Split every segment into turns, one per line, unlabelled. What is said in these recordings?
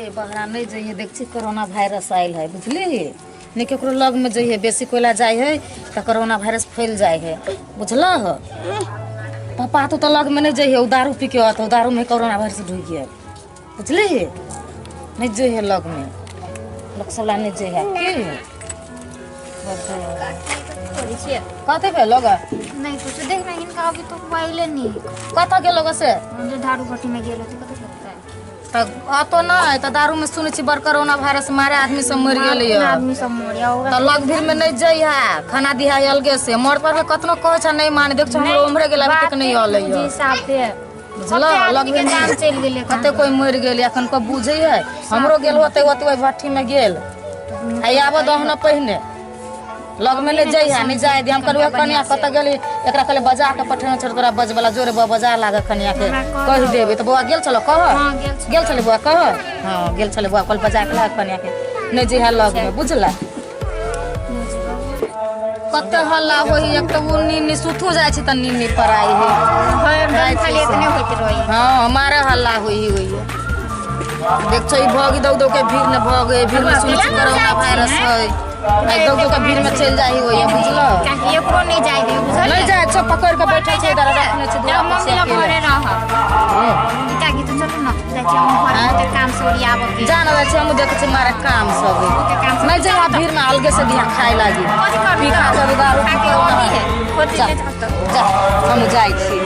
ओते बहरा नहि जइहे, देख छी कोरोना वायरस आयल है, बुझली? नहि केकरो लग में जइहे, बेसी कोयला जाइ है तऽ कोरोना वायरस फैल जाइ है, बुझलह? पापा तो लग में नहीं जइहे, उ दारू पी के अत, दारू में कोरोना वायरस ढुकि गेल, बुझली? नहीं जइहे लग में, लोग सब ला नहीं जइहे की कथी भेल लोग?
नहीं कुछ, देख ना इनका अभी तो मोबाइल नहीं।
कतऽ गेल लोग से?
जो दारू भट्टी में गेल होते, कतऽ लगता है।
तऽ अतो नहि तऽ दारू में सुनै छी बड़ कोरोना वायरस मारे आदमी सब मरि गेलै।
आदमी सब मर गया होगा।
तऽ लग भीड़ में नहीं जइहा, खाना दिहा अलगे से। मर पर कतनो कहै छै नहीं माने, देख हमरो उम्हरे गेल, अभी तक नहीं अलै।
जी साफे
बुझल लग
के जान चलि गेलै।
कते कोई मरि गेल एखन को बुझै है। हमरो गेल होते ओते ओहि भट्ठी में गेल आ आबऽ दहन पहिने लग में नहीं जइहा, नहीं जाय दे। हम कहलहुँ कनिया कतऽ गेली? एकरा कहले बजा के पठेने छल तोरा बजवला जोरे बौआ बजा लागे कनिया के कहि देबै। तऽ बौआ गेल छलो कह?
हां गेल छलै।
गेल छलै बौआ कह? हां गेल छलै बौआ, कल बजा के लागे कनिया के, नहीं जइहा लग में, बुझला? कते हल्ला होई, एक तऽ ओ नींद सुतो जाइ छै तऽ नींद पराई है।
खाली एतने होइत रही।
हाँ मारे हल्ला होई होई। देख छै भग दौ दौ के भीड़ ने भग, भीड़ में सुनै छी कोरोना वायरस है, आई दौ दौ के भीड़ में चलि जाइ होई, बुझल?
काहे एकरो नहीं जाय दे, बुझल?
नहीं जाइ छै, पकड़ के बैठल छै इधर, रखने छै दुआर पर।
मम्मी लग घरे रह काकी, तो चलू ना जाइ छी हम घर में, काम से ओरियाबऽ के।
जान जाइ छै, हम देखै छी मारे काम सब।
ओते काम सब
नहीं जाइ भीड़ में, अलगे से दिया खाए लागी।
कथी करबी?
पी खा के दारू पी
काकी
के
ओनी है होते।
जा।
जा तऽ
जा, हम जाइ छी।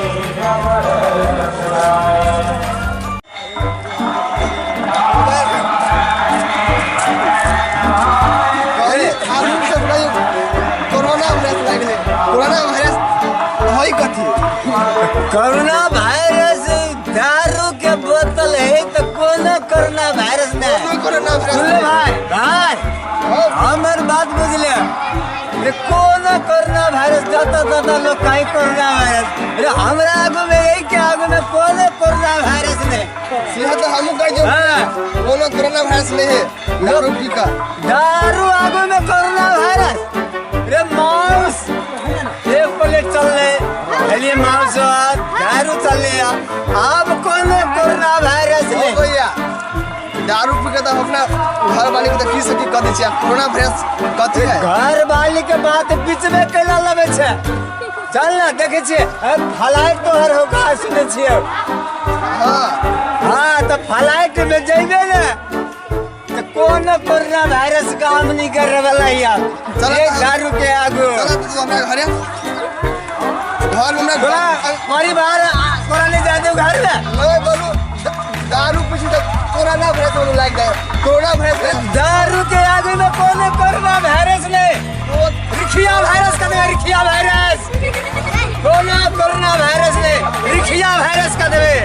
अरे आदमी सब कहियो कोरोना वायरस लागि गेलै, कोरोना वायरस है कथी?
कोरोना वायरस दारू के बोतल है तो कोनो कोरोना वायरस नहीं।
कोनो कोरोना वायरस
सुनले भाई? भाई हमर बात बुझले रे? कोनो कोरोना वायरस, जता जता लोग कहीं कोरोना वायरस रे, हमरा आगू में, यही के आगू में कोनो कोरोना वायरस नहीं।
सीधा तो हमहूँ कह जो कोनो कोरोना वायरस नहीं है दारू पी का।
दारू आगू में कोरोना वायरस रे? मांस एक प्लेट चलले चलिए, मांस दारू चलले, अब कोनो कोरोना वायरस
हो
नहीं।
भैया, दारू पी के तो हम अपना घर वाले के तो की सकी कह दै छियै, कोरोना वायरस कथी है?
घर वाली के बात बीच में कैला लगे छै? चल ना, देखे छियै फ्लाइट तोहर होगा सुने छियै।
हाँ।
हाँ तो फ्लाइट में जइबे ने तो कोनो कोरोना वायरस काम नहीं करे वाला यार।
चल।
ये दारू के आगू।
चल तो तू हमरा घरे, घर में हमरा
तोरा परिवार तोरा नहीं जाते घर में।
नहीं बोलू, दारू पी तो कोरोना वायरस बोलू लाग जाए, कोरोना वायरस।
दारू के आगू में कोनो कोरोना वायरस नहीं, रिखिया वायरस का देवे, रिखिया वायरस। कोनो कोरोना वायरस नहीं, रिखिया वायरस का देवे।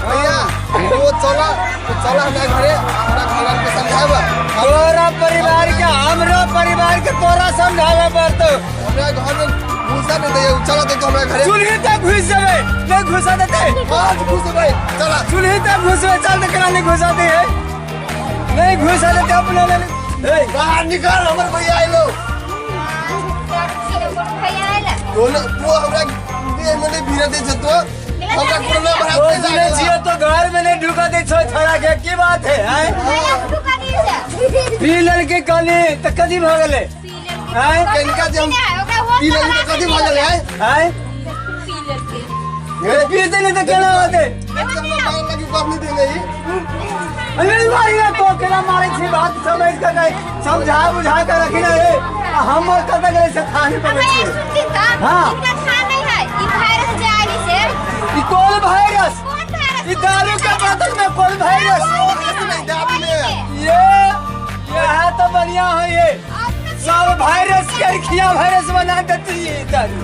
भैया वो चला वो चला हमरा घरे, हमरा घर वाले के समझाब।
तोरा परिवार के, हमरो परिवार के तोरा समझावे पड़तो।
हमरा घर में घुसा नहीं दैया, चला तो हमरा घरे।
चूल्ही तक घुस जेबे, नहीं घुसा देते?
आज घुसबै, चला।
चूल्ही तक घुसबै, चल तो केना नहीं घुसा दे है, नहीं घुसा देते अपने ले। ए
बाहर निकल, हमर भैया आइलो।
भैया आयल।
तो तो हमरा देह में नहीं भीड़ दे छै, तो हमरा कोरोना
तो
वायरस
सुनै छियै तो घर में नहीं ढुका दे छो छोड़ा के, की बात है हैं? पी लेलकै कनी तऽ कथी भऽ गेलै हैं?
कनिका जे हम पी लेली तऽ कथी भऽ गेलै हैं?
हैं? पी देने तऽ केना होतै?
हमरा मारे लगी बाप नहीं देले ई।
अरे भाई, ये तो केना मारै छी? बात समझ के नहीं, समझा बुझा के रखी ना रे। आ हमर कतऽ गेलै से थाह नहीं पबै छियै। हाँ। ई कोन वायरस? ई दारू के बोतल में कोन वायरस?
नहीं दारू में।
ये यह तो बढ़िया है, ये सब वायरस के रिखिया वायरस बना देती है दारू।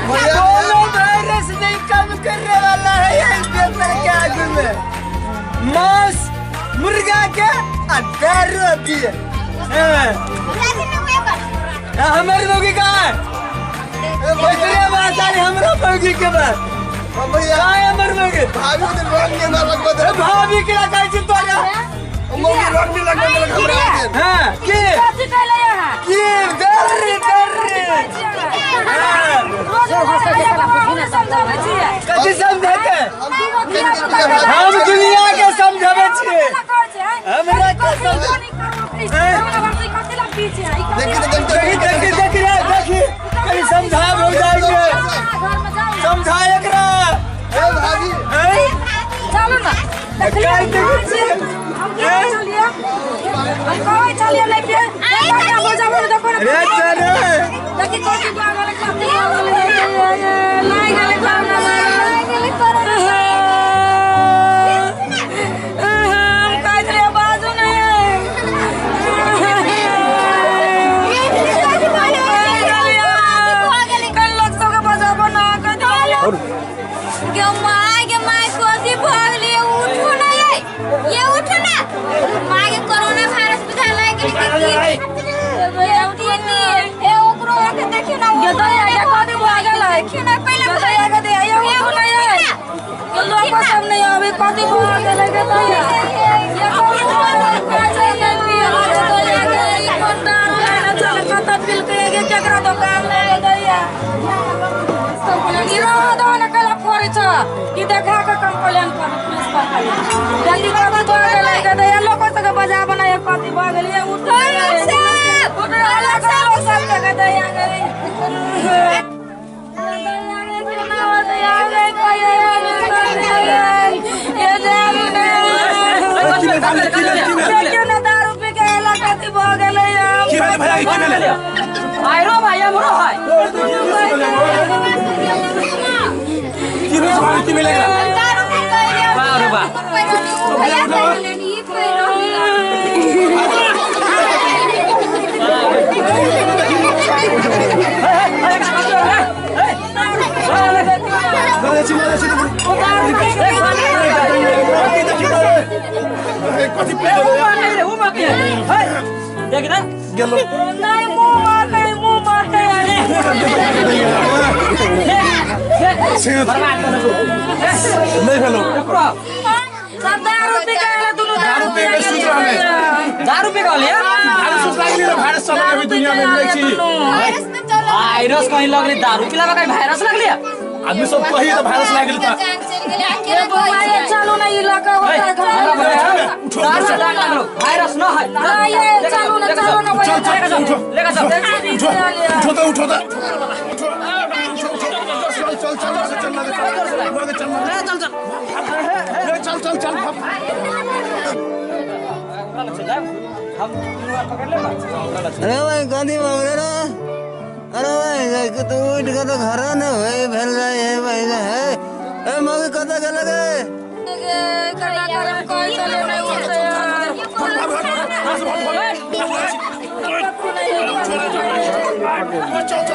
भैया
कोनो वायरस नहीं कम करने वाला है ये इस बोतल के आगू में, मांस मुर्गा के आ दारू पिए। हाँ, हमर मौगी कहाँ है? इतने बात आनी हमरो मौगी के बात।
भैया
कहाँ है हमर मौगी?
भाभी के रोग नहीं हमरा लगबत।
ए, भाभी के कहै छी तोरा?
मौगी रोग नहीं लगबत देलक हमरा।
हाँ के
कथी कहले अहाँ?
की डर डर? हाँ,
रोज हंसै छै साला, बुझी नहि समझाबै छियै।
कथी समझेते? हम दुनिया के समझाबै छियै। हमरा के समझ देखी देखी देखी रे देखी कहीं समझा हो जाए के समझा एकरा।
ए भाभी
हैं?
चलू ना।
काहे देखै छियै?
हम के चलिए, हम कहै चलिए नहीं पे हो जाबो देखो ना।
रे चल रे।
देखी कोठी भागल, कथी भागल लाइ गेलै कोरोना, लाइ गेलै कोरोना। हम कहै छलियै बाजू नहीं। कल लोग सबके बजाबो ना कथी।
गे my, गे my, कथी भऽ गेलै? उठू ना यै, ये उठू ना my, गे कोरोना वायरस बुझा लागि गेलै कि की? ये उठिए नी, ए ओकरो आके देखियो ना।
गे दैया, गे कथी भऽ गेलै?
देखियो ना पहिले।
गे दैया, गे दैया, ये उठू ना यै, ये लोग सब नहीं आवे, कथी भऽ गेलै? गे दैया, ये कथी भऽ गेलै? कहै छै नहीं पियै छै दैया। गे ई कोन दारू है ना चल कतऽ पिलकै? गे केकरा दोकान ले? गे दैया, ई रह दो ना, कला फोड़ै छ ई देखा के कंप्लेन कर पुलिस पर। जल्दी कथी भऽ गेलै? गे दैया, लोक सबके बजा बनाय, कथी भऽ गेलै? ये उठ उठ, लोक सबके। गे दैया, गे दैया, गे केना होतै? गे ये जाबू ने, देखियौ ने दारू पी के एला, कथी भऽ गेलै?
की भेलै भैया, की भेलै?
आयरो भाई, हमरो है।
की भेलै भाभी, की भेलै एकरा?
दारू पी के एलै।
वाह रे वाह।
भैया ई पी रहल।
लऽ जाइ छी, लऽ जाइ छी। कथी पी गेलै?
देख ना।
गेलो।
नहीं, मुँह मार, मुँह मार।
नहीं भेलो।
सब दारू पी के एलै दुनू, दारू
पी के सुति रहलै।
दारू पी के लिया।
वायरस लागि गेलै, वायरस चलै अभी दुनिया में मिलै छी।
वायरस में चलो।
वायरस कहीं लगले? दारू पिलावा कहीं वायरस लगले?
आदमी सब कही तऽ वायरस लागि गेलै तऽ।
जान चलि गेलै, आ केना कहै
ये
छियै?
चलू ना, ई लऽ होता।
उठो।
दारू से दाग लागलो, वायरस न है।
ये चलू ना, चलू ना।
चल चल, उठो।
लेके चल।
उठो, उठो तऽ, उठो तऽ, उठो, चल चल चल चल, चल चल चल चल चल चल।
अरे भाई, कथी भऽ गेलै रे? अरे भाई, तू उठि कऽ तऽ घर ने भाई भेल रहे हे भाई हे। ए मौगी, कतऽ गेल गे?
केना करम? कहै चले नहीं उठै।
चल चल।